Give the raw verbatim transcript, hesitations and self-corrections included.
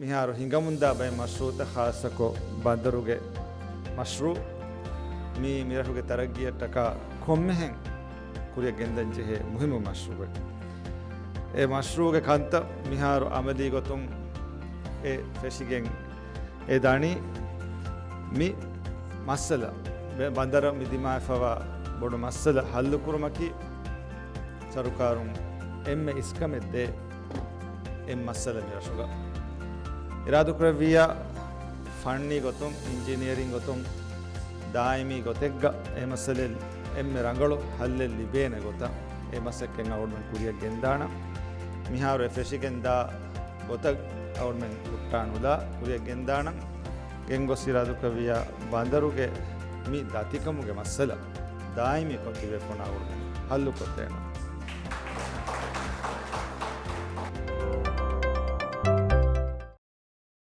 މިހާރު ހިނގަމުންދާ ބައެއް މަޝްރޫޢުތައް، ޚާއްޞަކޮށް ބަނދަރުގެ މަޝްރޫޢު، މީ މިރަށުގެ ތަރައްގީއަށްޓަކާ ކޮންމެހެން ކުރިއަށް ގެންދަން ޖެހޭ މުހިއްމު މަޝްރޫޢެއް. އެ މަޝްރޫޢުގެ ކަންތައް މިހާރު އަމަލީ ގޮތުން އެ ފެށިގެން އެ ދަނީ. މި މައްސަލަ، ބެ-، ބަނދަރަށް މި ދިމާވެފަވާ ބޮޑު މައްސަލަ ހައްލުކުރުމަކީ، ސަރުކާރުން އެންމެ އިސްކަމެއް ދޭ އެއް މައްސަލަ މި ރަށުގަ. އިރާދަކުރެއްވިއްޔާ، ފަންނީ ގޮތުން، އިންޖިނިއަރިން ގޮތުން، ދާއިމީ ގޮތެއްގަ އެ މައްސަލައެއް އެންމެ ރަނގަޅު ހައްލެއް ލިބޭނެ ގޮތަށް އެ މަސައްކަތް އަޅުގަނޑުމެން ކުރިއަށް ގެންދާނަން. މިހާރު އެ ފެށިގެންދާ ގޮތަށް އަޅުގަނޑުމެން ހުއްޓާނުލާ ކުރިއަށް ގެންދާނަން. ގެންގޮސް އިރާދަކުރެއްވިއްޔާ، ބަނދަރުގެ މި ދަތިކަމުގެ މައްސަލަ ދާއިމީ ކޮށް ތިބޭފުޅުންނާ އަޅުގަނޑުމެން ހައްލުކޮށްދޭނަން.